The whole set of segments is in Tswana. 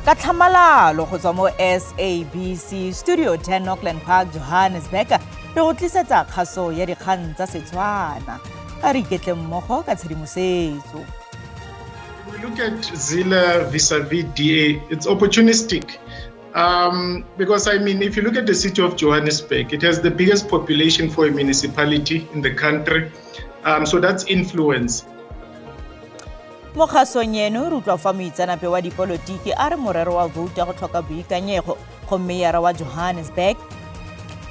Ka tlhamalalo go tswa mo SABC Studio 10 Auckland Park, Johannesburg, re go tlisetsa kgaso ya dikgang tsa Setswana. A re iketle mmogo ka tshedimosetso. We look at Zille vis-a-vis DA, it's opportunistic. Because, I mean, if you look at the city of Johannesburg, it has the biggest population for a municipality in the country. So that's influence. Mo kgasong eno re utlwa fa moitseanape wa dipolotiki a re morero wa voutu ya go tlhoka boikanyego go meyara wa Johannesburg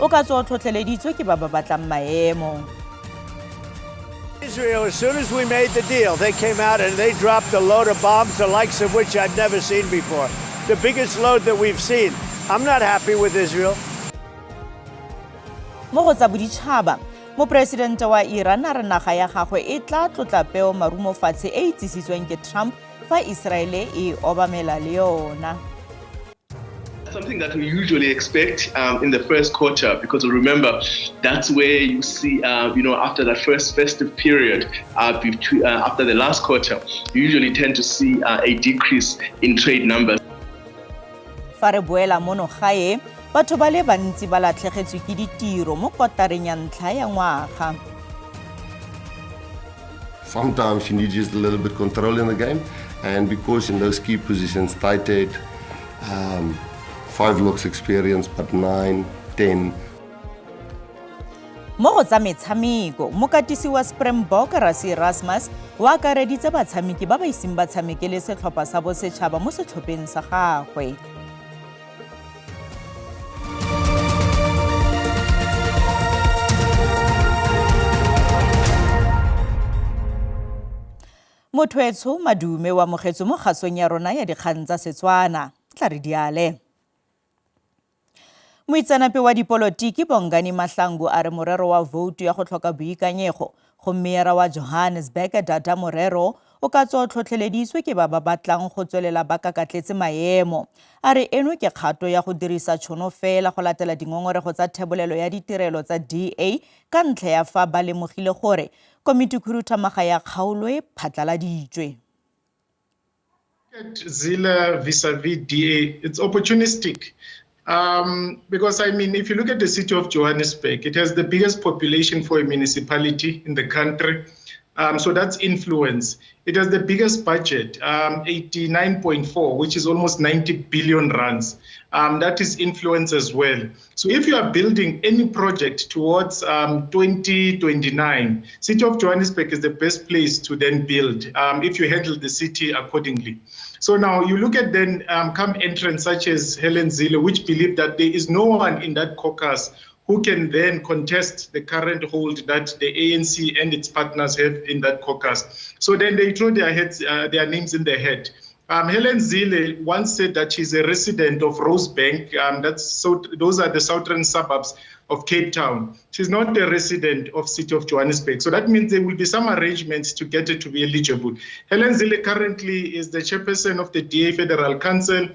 o ka tswa o tlhotlheleditswe ke ba ba batlang maemo. Israel, as soon as we made the deal, they came out and they dropped a load of bombs, the likes of which I've never seen before. The biggest load that we've seen. I'm not happy with Israel. Mo go tsa boditšhaba, moporesidente wa Iran a re naga ya gagwe e tla tlotla peo marumo fatshe e e tsisitsweng ke Trump fa Iseraele e obamela le yona. Something that we usually expect in the first quarter, because remember, that's where you see, after that first festive period, between, after the last quarter, you usually tend to see a decrease in trade numbers. Fa re boela mono gae, batho ba le bantsi ba latlhegetswe ke ditiro mo kotareng ya ntlha ya ngwaga. Sometimes you need just a little bit control in the game, and because in those key positions, tight head, 5 looks experience, but 9, 10. Mo go tsa metshameko, mokatisi wa Springbok Rassie Erasmus o akareditse batshameki ba ba iseng ba tshameke le setlhopha sa bosetšhaba mo setlhopheng sa gagwe. Motho etsho madume o amogetswe mo kgasong ya rona ya dikgang tsa Setswana. Tla re diale. Moitseanape wa dipolotiki Bongani Mahlangu a re morero wa voutu ya go tlhoka boikanyego go meyara wa Johannesburg Dada Morero o ka tswa o tlhotlheleditswe ke ba ba batlang go tswelela ba kakatletse maemo. A re eno ke kgato ya go dirisa tšhono fela go latela dingongorego tsa thebolelo ya ditirelo tsa DA ka ntlha ya fa ba lemogile gore komitikhuduthamaga ya kgaolo e phatlaladitswe. At Zille vis-a-vis DA, it's opportunistic. Because, I mean, if you look at the city of Johannesburg, it has the biggest population for a municipality in the country. So that's influence. It has the biggest budget, 89.4, which is almost 90 billion rands. That is influence as well. So if you are building any project towards 2029, City of Johannesburg is the best place to then build if you handle the city accordingly. So now you look at then come entrants such as Helen Zille, which believe that there is no one in that caucus who can then contest the current hold that the ANC and its partners have in that caucus. So then they throw their names in their head. Helen Zille once said that she's a resident of Rosebank. Those are the southern suburbs of Cape Town. She's not a resident of City of Johannesburg. So that means there will be some arrangements to get her to be eligible. Helen Zille currently is the chairperson of the DA Federal Council,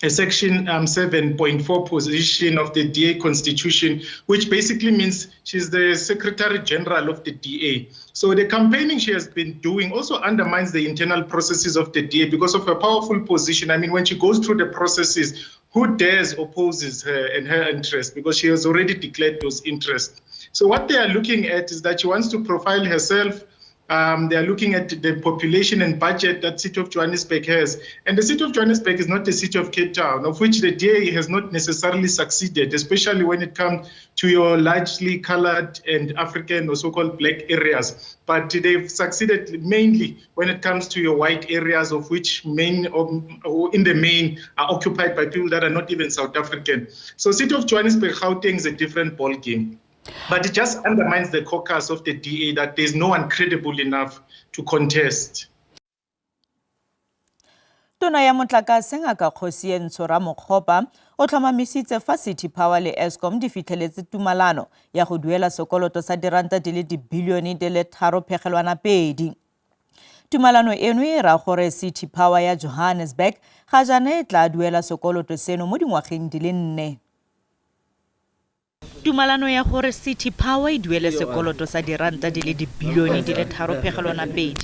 a section 7.4 position of the DA Constitution, which basically means she's the Secretary General of the DA. So the campaigning she has been doing also undermines the internal processes of the DA because of her powerful position. I mean, when she goes through the processes, who dares opposes her and her interests, because she has already declared those interests. So what they are looking at is that she wants to profile herself. They are looking at the population and budget that City of Johannesburg has. And the City of Johannesburg is not the City of Cape Town, of which the DA has not necessarily succeeded, especially when it comes to your largely colored and African or so-called black areas. But they've succeeded mainly when it comes to your white areas, of which main, or in the main are occupied by people that are not even South African. So City of Johannesburg, Gauteng is a different ballgame. But it just undermines the caucus of the DA that there's no one credible enough to contest. Tona ya motlakase Ngaka Kgosientsho Ramokgopa o tlhomamisitse fa City Power le Eskom di fitlheletse tumalano ya go duela sekoloto sa diranta di le dibilione di le 3.2. Tumalano eno e ra gore City Power ya Johannesburg ga jaana e tla duela sekoloto seno mo dingwageng di le 4. Tumalano ya gore City Power e duele sekoloto sa diranta di le dibilione di le 3.2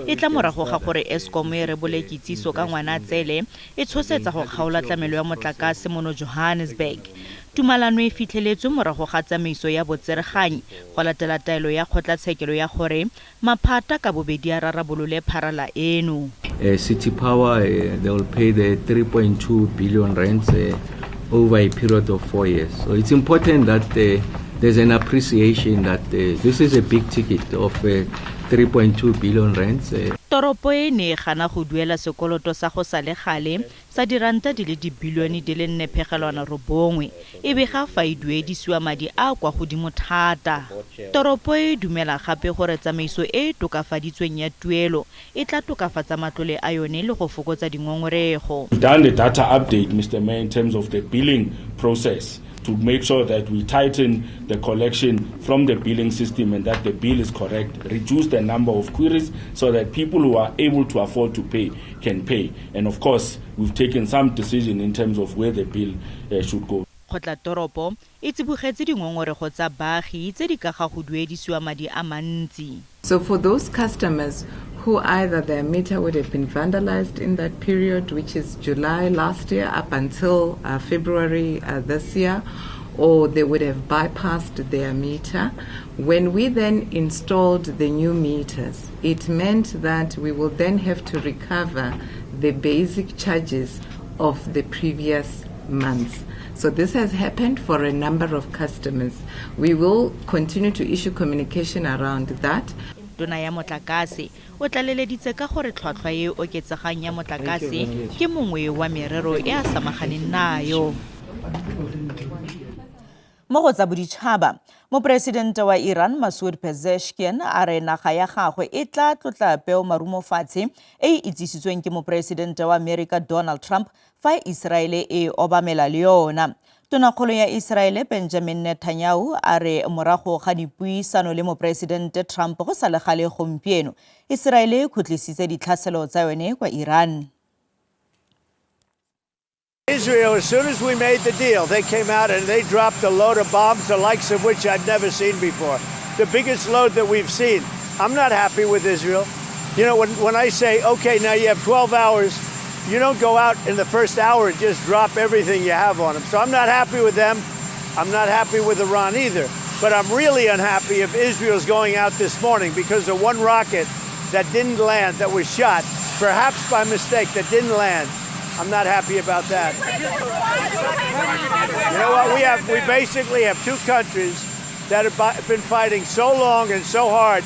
e tla morago ga gore Eskom e rebole kitsiso ka Ngwanatsele e tshosetsa go kgaola tlamelo ya motlakase mono Johannesburg. Tumalano e fitlheletswe morago ga tsamaiso ya botsereganyi go latela taelo ya kgotlatshekelo ya gore maphata ka bobedi a rarabolole pharala eno. City Power, they will pay the 3.2 billion rands over a period of 4 years. So it's important that there's an appreciation that this is a big ticket of 3.2 billion rands. Toropo e ne e gana go duela sekoloto sa go sa le gale sa diranta di le dibilione di le 4.9, e bega fa e duedisiwa madi a kwa godimo thata. Toropo e dumela gape gore tsamaiso e e tokafaditsweng ya tuelo e tla tokafatsa matlole a yone le go fokotsa dingongorego. We've done the data update, Mr. Mayor, in terms of the billing process to make sure that we tighten the collection from the billing system and that the bill is correct, reduce the number of queries so that people who are able to afford to pay can pay. And of course, we've taken some decision in terms of where the bill should go. Kgotlatoropo e tsibogetse dingongorego tsa baagi tse di ka ga go duedisiwa madi a mantsi. So for those customers who either their meter would have been vandalized in that period, which is July last year up until February this year, or they would have bypassed their meter. When we then installed the new meters, it meant that we will then have to recover the basic charges of the previous months. So this has happened for a number of customers. We will continue to issue communication around that. Tona ya motlakase o tlaleleditse ka gore tlhwatlhwa e oketsegang ya motlakase ke mongwe wa merero e a samaganeng nayo. Mo go tsa boditšhaba, moporesidente wa Iran Masoud Pezeshkian a re naga ya gagwe e tla tlotla peo marumofatshe e e itsisitsweng ke moporesidente wa Amerika Donald Trump fa Iseraele e obamela le yona. Tonakgolo ya Iseraele Benjamin Netanyahu a re morago ga dipuisano le moporesidente Trump go sa le gale gompieno, Iseraele e khutlisitse ditlhaselo tsa yone kwa Iran. Israel, as soon as we made the deal, they came out and they dropped a load of bombs, the likes of which I've never seen before. The biggest load that we've seen. I'm not happy with Israel. You know, when I say, okay, now you have 12 hours, you don't go out in the first hour and just drop everything you have on them. So I'm not happy with them. I'm not happy with Iran either. But I'm really unhappy if Israel's going out this morning because the one rocket that didn't land, that was shot, perhaps by mistake, that didn't land, I'm not happy about that. You know what? We basically have two countries that have been fighting so long and so hard.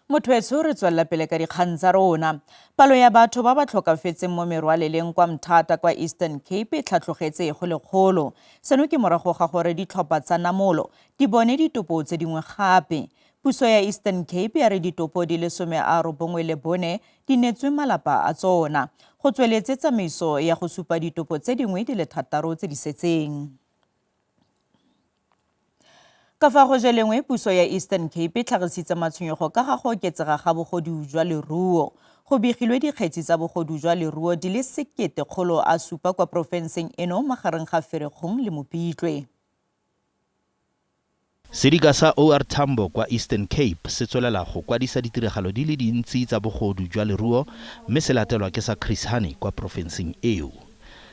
Motho re tswella pele ka dikgang tsa rona. Palo ya batho ba ba tlhokafetseng mo merwaleleng kwa Mthatha kwa Eastern Cape e tlhatlogetse go lekgolo. Seno ke morago ga gore ditlhopha tsa namolo di bone ditopo tse dingwe gape. Puso ya Eastern Cape ya re ditopo di le 94 di neetswe malapa a tsona. Go tsweletse tsamaiso ya go supa ditopo tse dingwe di le 6 tse di setseng. Ka fa go jelengwe, puso ya Eastern Cape e tlhagisitse matshwenyego ka ga go oketsega ga bogodu jwa leruo. Go begilwe dikgetsi tsa bogodu jwa leruo di le 1700 kwa porofenseng eno magareng ga Ferikgong le Mopitlwe. Sedika sa OR Tambo kwa Eastern Cape se tswelela go kwadisa ditiragalo di le dintsi tsa bogodu jwa leruo mme se latelwa ke sa Chris Hani kwa porofenseng eo.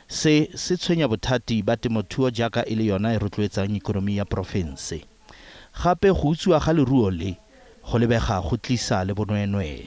Se se tshwenya bothati ba temothuo jaaka e le yona e rotloetsang ikonomi ya porofense. Gape go utswiwa ga leruo le go lebega go tlisa le bonweenwee.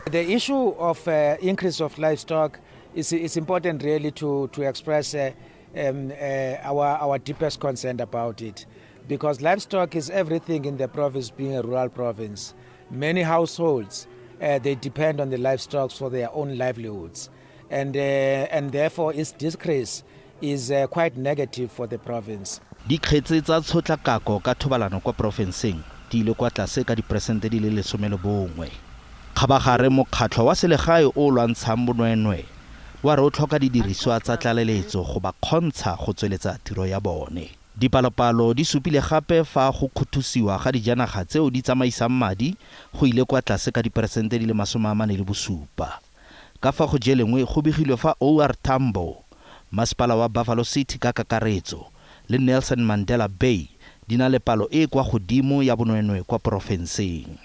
The issue of increase of livestock is important really to express our deepest concern about it, because livestock is everything in the province, being a rural province. Many households, they depend on the livestock for their own livelihoods, and therefore its decrease is quite negative for the province. Dikgetse tsa tshotlakako ka thobalano kwa porofenseng di ile kwa tlase ka diperesente di le 11. Kgabagare mokgatlho wa selegae o lwantshang bonweenwee wa re o tlhoka didiriswa tsa tlaleletso go ba kgontsha go tsweletsa tiro ya bone. Dipalopalo di supile gape fa go khuthosiwa ga dijanaga tseo di tsamaisang madi go ile kwa tlase ka diperesente di le 47. Ka fa go je lengwe go begilwe fa OR Tambo, masepala wa Buffalo City ka kakaretso le Nelson Mandela Bay di na le palo e e kwa godimo ya bonweenwee kwa porofenseng.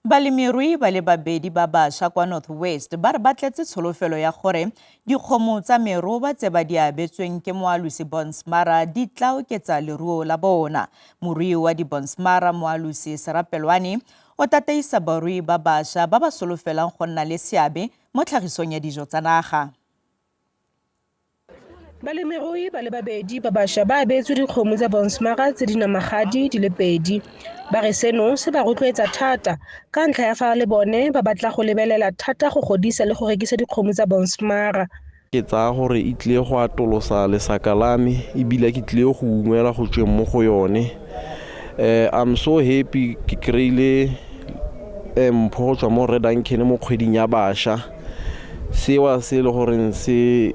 Balemirui ba le babedi ba bašwa kwa North West ba re ba tletse tsholofelo ya gore dikgomo tsa meroba tse ba di abetsweng ke moalosi Bonsmara di tla oketsa leruo la bona. Morui wa di-Bonsmara moalosi Serapelwane o tataisa barui ba bašwa ba ba solofelang go nna le seabe mo tlhagisong ya dijo tsa naga. Balemirui ba le babedi ba bašwa ba abetswe dikgomo tsa Bonsmara tse di namagadi di le pedi. Ba re seno se ba rotloetsa thata ka ntlha ya fa le bone ba batla go lebelela thata go godisa le go rekisa dikgomo tsa Bonsmara. Ke tsaya gore e tlile go atolosa lesaka la me ebile ke tlile go ungwela go tsweng mo go yone. I'm so happy ke kry-ile mpho go tswa mo Rre Duncan mo kgweding ya bašwa. Sewa se le goreng se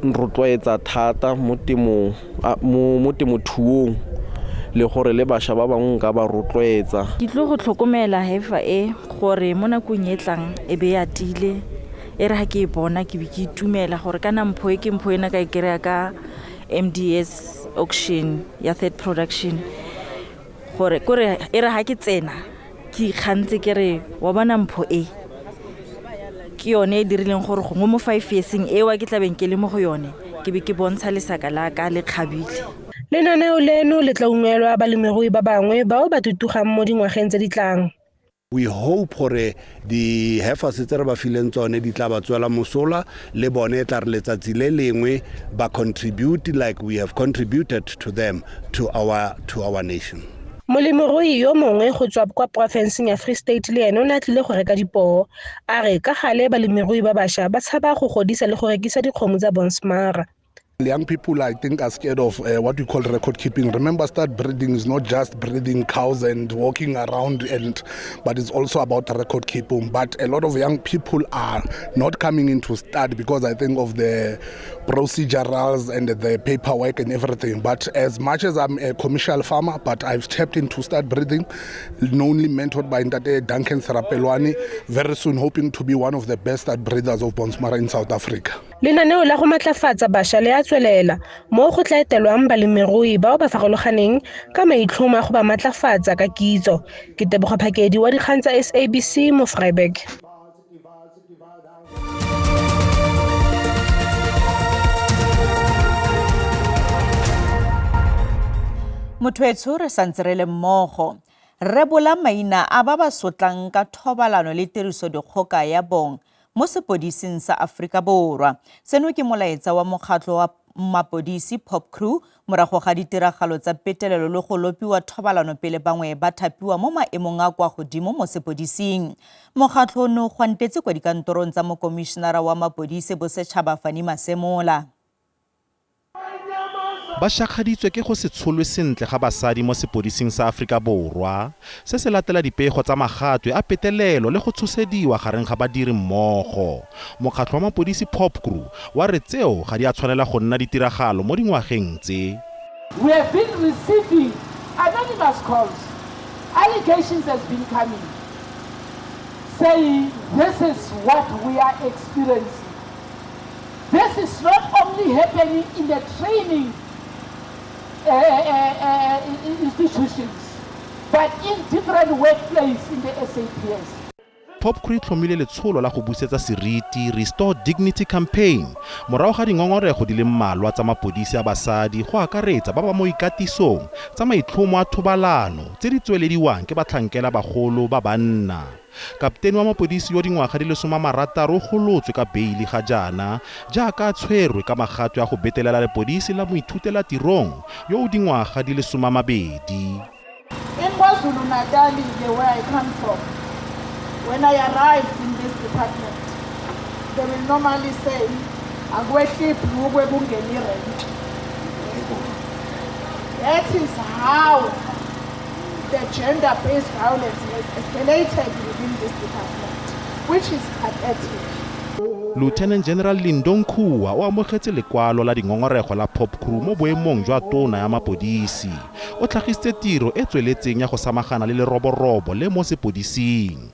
rotloetsa thata mo temong mo temothuong le gore le bašwa ba bangwe nka ba rotloetsa. Ke tlo go tlhokomela hefa e gore mo nakong e tlang e be ya tile e re ha ke e bona ke be ke itumela gore kana mpho e ke mpho ena ka e kry-a ka MDS auction ya third production gore kore e re ha ke tsena ke ikgantse ke re wa bona mpho e ke yone e dirileng gore gongwe mo 5 yearseng ewa ke tlabeng ke le mo go yone ke be ke bontsha lesaka la ka le kgabile. Lenaneo leno le tla ungwelwa balemirui ba bangwe bao ba tutugang mo dingwageng tse di tlang. We hope gore di-heifers tse re ba fileng tsone di tla ba tswela mosola le bone e tla re letsatsi le lengwe ba contribute like we have contributed to them to our nation. Molemirui yo mongwe go tswa kwa porofenseng ya Free State le ene o ne a tlile go reka dipoo. A re ka gale balemirui ba bašwa ba tshaba go godisa le go rekisa dikgomo tsa Bonsmara. Young people, I think, are scared of what we call record keeping. Remember, start breeding is not just breeding cows and walking around, but it's also about record keeping. But a lot of young people are not coming into start because I think of the procedurals and the paperwork and everything. But as much as I'm a commercial farmer, but I've tapped into start breeding, only mentored by Ntate Duncan Serapelwane, very soon hoping to be one of the best start breeders of Bonsmara in South Africa. Lenaneo la go matlafatsa bašwa le a tswelela mo go tla etelwang balemirui bao ba farologaneng ka maitlhomo a go ba matlafatsa ka kitso. Ke Tebogo Phakedi wa dikgang tsa SABC mo Vryburg. Motho etsho re santse re le mmogo. Rebola maina a ba ba sotlang ka thobalano le tiriso dikgoka ya bong mo sepodising sa Afrika Borwa. Seno ke molaetsa wa mokgatlho wa mapodisi POPCRU morago ga ditiragalo tsa petelelo le go lopiwa thobalano pele bangwe ba thapiwa mo maemong a kwa godimo mo sepodising. Mokgatlho ono gwantetse kwa dikantorong tsa mokomišenara wa mapodisi bosetšhaba Fannie Masemola. Ba šakgaditswe ke go se tsholwe sentle ga basadi mo sepodising sa Afrika Borwa. Se se latela dipego tsa magatwe a petelelo le go tshosediwa gareng ga badiri mmogo. Mokgatlho wa mapodisi POPCRU wa re tseo ga di a tshwanela go nna ditiragalo mo dingwageng tse. We have been receiving anonymous calls. Allegations has been coming saying this is what we are experiencing. This is not only happening in the training institutions, but in different workplaces in the SAPS. POPCRU e tlhomile letsholo la go busetsa seriti Restore Dignity Campaign morago ga dingongorego di le mmalwa tsa mapodisi a basadi go akaretsa ba ba mo ikatisong tsa maitlhomo a thobalano tse di tswelediwang ke batlhankela bagolo ba banna. Kaptene wa mapodisi yo dingwaga di le 60 o golotswe ka beili ga jaana jaaka a tshwerwe ka magatwe a go betelela lepodisi la moithutela tirong yo o dingwaga di le 20. In KwaZulu-Natal, where I come from, when I arrived in this department, they will normally say, "Akwehli ibhlukwe kungene irent." That is how the gender-based violence has escalated within this department, which is pathetic. Lieutenant General Lindo Nkhuwa o amogetse lekwalo la dingongorego la POPCRU mo boemong jwa tona ya mapodisi. O tlhagisitse tiro e tsweletseng ya go samagana le leroborobo le mo sepodising.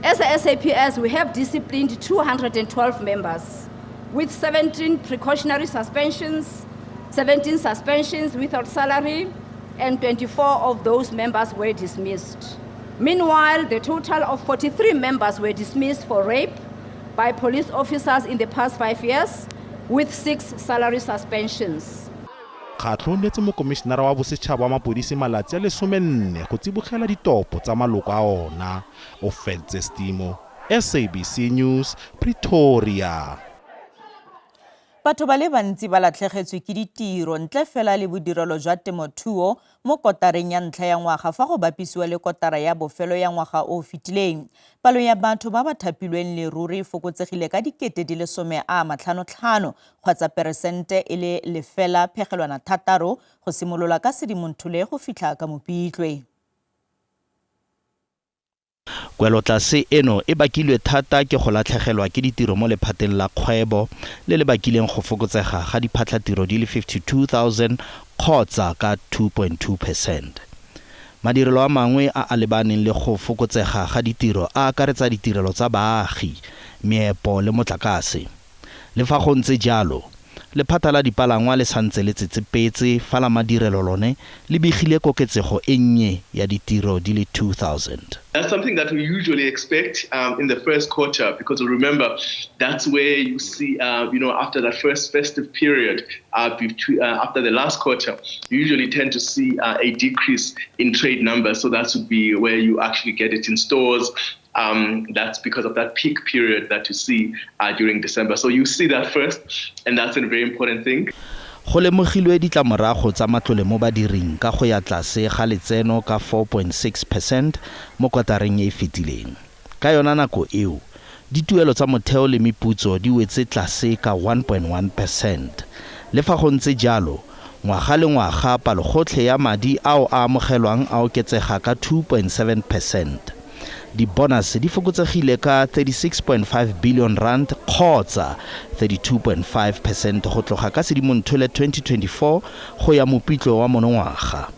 As a SAPS, we have disciplined 212 members with 17 precautionary suspensions, 17 suspensions without salary, and 24 of those members were dismissed. Meanwhile, the total of 43 members were dismissed for rape by police officers in the past 5 years, with 6 salary suspensions. Kgatlho o neetse mokomišenara wa bosetšhaba wa mapodisi malatsi a 14 go tsibogela ditopo tsa maloko a ona. Ofentse Stimo, SABC News, Pretoria. Batho ba le bantsi ba latlhegetswe ke ditiro ntle fela le bodirelo jwa temothuo mo kotareng ya ntlha ya ngwaga fa go bapisiwa le kotara ya bofelo ya ngwaga o o fetileng. Palo ya batho ba ba thapilweng leruri e fokotsegile ka 55,000 kgotsa 0.6% go simolola ka Sedimonthole go fitlha ka Mopitlwe. Kwelotlase eno e bakilwe thata ke go latlhegelwa ke ditiro mo lephateng la kgwebo le le bakileng go fokotsega ga diphatlhatiro di le 52,000 kgotsa ka 2.2%. Madirelo a mangwe a a lebaneng le go fokotsega ga ditiro a akaretsa ditirelo tsa baagi, meepo le motlakase. Le fa go ntse jalo, lephata la dipalangwa le santse le tsetsepetse fa la madirelo lone le begile koketsego e nnye ya ditiro di le 2,000. That's something that we usually expect in the first quarter, because remember, that's where you see, after that first festive period, after the last quarter, you usually tend to see a decrease in trade numbers. So that would be where you actually get it in stores. That's because of that peak period that you see during December. So you see that first, and that's a very important thing. Go lemogilwe ditlamorago tsa matlole mo badiring ka go ya tlase ga letseno ka 4.6% mo kotareng e e fetileng. Ka yona nako eo, dituelo tsa motheo le meputso di wetse tlase ka 1.1%. Le fa go ntse jalo, ngwaga le ngwaga palogotlhe ya madi ao a amogelwang a oketsega ka 2.7%. Di-bonus di fokotsegile ka 36.5 billion rand kgotsa 32.5% go tloga ka Sedimonthole 2024 go ya Mopitlwe wa monongwaga.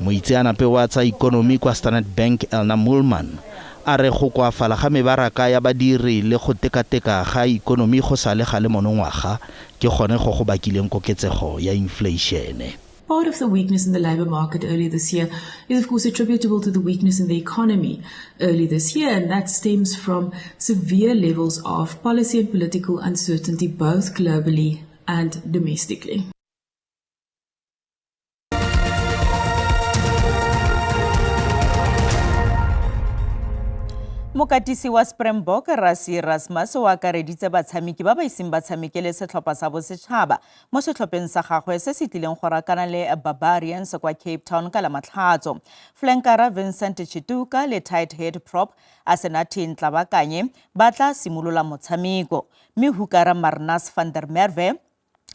Moitseanape wa tsa ikonomi kwa Standard Bank Elna Moolman a re go koafala ga mebaraka ya badiri le go tekateka ga ikonomi go sa le gale monongwaga ke gone go go bakileng koketsego ya infleišene. Part of the weakness in the labor market early this year is, of course, attributable to the weakness in the economy early this year, and that stems from severe levels of policy and political uncertainty, both globally and domestically. Mokatisi wa Springbok Rassie Erasmus o akareditse batshameki ba ba iseng ba tshamekele setlhopha sa bosetšhaba mo setlhopheng sa gagwe se se tlileng go rakana le Barbarians kwa Cape Town ka Lamatlhatso. Flankera Vincent Chituka le tight head prop Asenathi Ntlabakanye ba tla simolola motshameko, mme hookera Marnus van der Merwe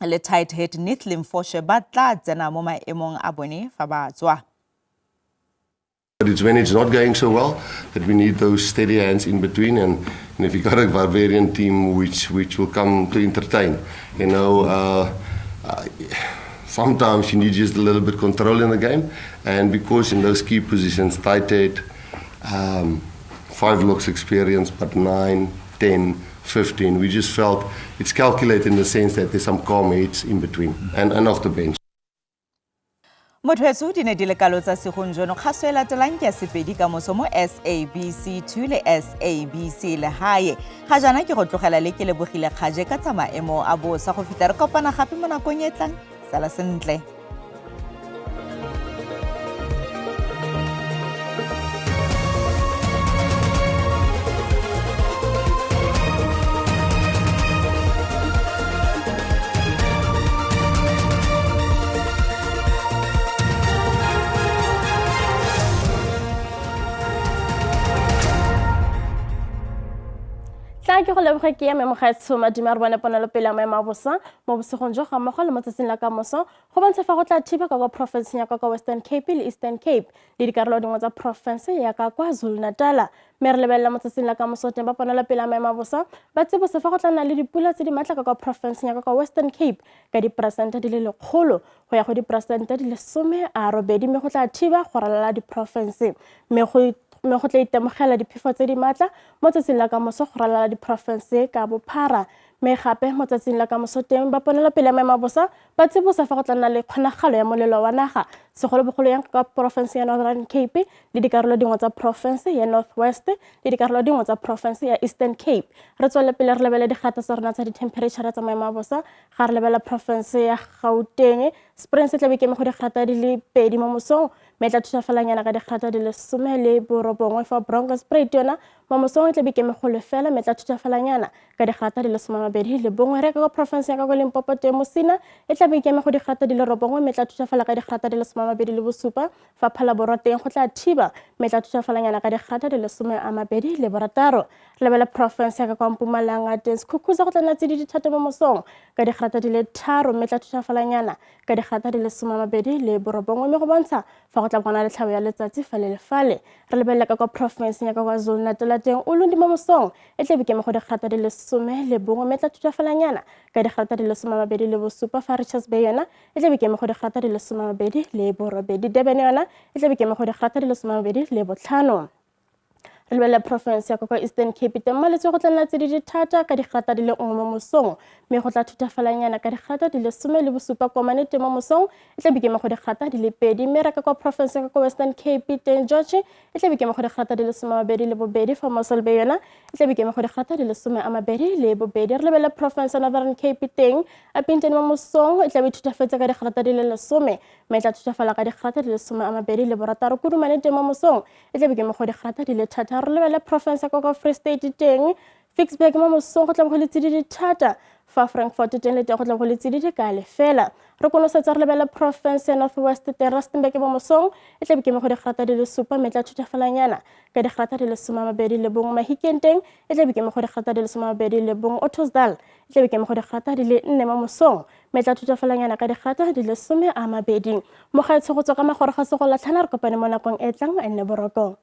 le tight head Neethling Foshe ba tla tsena mo maemong a bone fa ba tswa. But it's when it's not going so well that we need those steady hands in between, and if you got a Barbarian team which will come to entertain, sometimes you need just a little bit control in the game, and because in those key positions, tight head, 5 looks experience, but 9, 10, 15, we just felt it's calculated in the sense that there's some calm heads in between and off the bench. Motho di ne di le kalo tsa segong jono kgaso e latelang ke ya Sepedi ka moso mo SABC 2 le SABC Lehae. Ga jaana ke go tlogela le ke lebogile kgaje ka tsa maemo a bosa go fitlha re kopana gape mo nakong e tlang. Sala sentle. Tla Nna ke go leboge ke eme mogaetsho madume a re bone ponelopele ya maemo a bosa mo bosigong jo ga mmogo le mo tsatsing la kamoso go bontsha fa go tla thiba ka kwa porofenseng ya ka kwa Western Cape le Eastern Cape le dikarolo dingwe tsa porofense ya ka kwa Zulu Natala. Mme re lebelela mo tsatsing la kamoso teng ba ponelopele ya maemo a bosa ba tsibose fa go tla nna le dipula tse di maatla ka kwa porofenseng ya ka kwa Western Cape ka diperesente di le 100 go ya go diperesente di le 80 mme go tla thiba go ralala diporofense mme go mme go tla itemogela diphefo tse di maatla mo tsatsing la kamoso go ralala diporofense ka bophara. Mme gape mo tsatsing la kamoso teng ba ponelopele ya maemo a bosa ba tsibosa fa go tla nna le kgonagalo ya molelo wa naga, segolobogolo yang kwa porofense ya Northern Cape le dikarolo dingwe tsa porofense ya North West le dikarolo dingwe tsa porofense ya Eastern Cape. Re tswelele pele re lebele dikgato tsa rona tsa dithemphereitšhara tsa maemo a bosa ga re lebelela porofense ya Gauteng. Springs e tla be ikeme go digrata di le 2 mo mosong mme e tla thutafalanyana ka digrata di le 19 fa Bronkhorstspruit yona mo mosong e tla be ikeme go lefela mme e tla thutafalanyana ka digrata di le 21. Re ka kwa porofense ya ka kwa Limpopo teng Musina e tla be ikeme go digrata di le 9 mme e tla thutafala ka digrata di le 27 fa Phalaborwa teng go tla thiba mme e tla thutafalanyana ka digrata di le 26. Re lebela porofense ya ka kwa Mpumalanga teng Sekhukhuza go tla nna tsididi thata mo mosong ka digrata di le 3 mme e tla thutafalanyana ka digrata di le 29 mme go bontsha fa go tla bona le tlhabo ya letsatsi fale le fale. Re lebelela ka kwa porofenseng ya ka kwa Zulu Natal teng Ulundi mo mosong e tla be go digrata di le 11 mme e tla thutafalanyana ka digrata di le 27 fa Richards Bay yona e tla be go digrata di le 28. Durban yona e tla be go digrata di le 25. Re lebelela porofense ya kwa Eastern Cape teng maletswe go tla nna tsididi thata ka digrata di le 1 mo mosong mme go tla thutafalanyana ka digrata di le 17 komane teng mo mosong e tla bikeme go digrata di le 2. Mme re ka kwa porofense ya kwa Western Cape teng George e tla bikeme go digrata di le 22 fa Mossel Bay yona e tla bikeme go digrata di le 22. Re lebelela porofense ya Northern Cape teng Upington mo mosong e tla be thutafetse ka digrata di le 10 mme e tla thutafala ka digrata di le 26. Kudumane teng mo mosong e tla be ke mo go digrata di le 6. Re lebelele porofense ya kwa Free State teng Ficksburg mo mosong go tla go le tsididi thata fa Frankfort teng le teng go tla go le tsididi ka lefela. Re konosetsa re lebelele porofense ya North West teng Rustenburg mo mosong e tla be ke mo go digrata di le 7 mme e tla thutafalanyana ka digrata di le 21. Mahikeng teng e tla be ke mo go digrata di le 21. Ottosdal e tla be ke mo go digrata di le 4 mo mosong mme e tla thutafalanyana ka digrata di le 20. Mogaetsho go tswa ka magoro ga segolatlhana re kopane mo nakong e tlang, a nne boroko.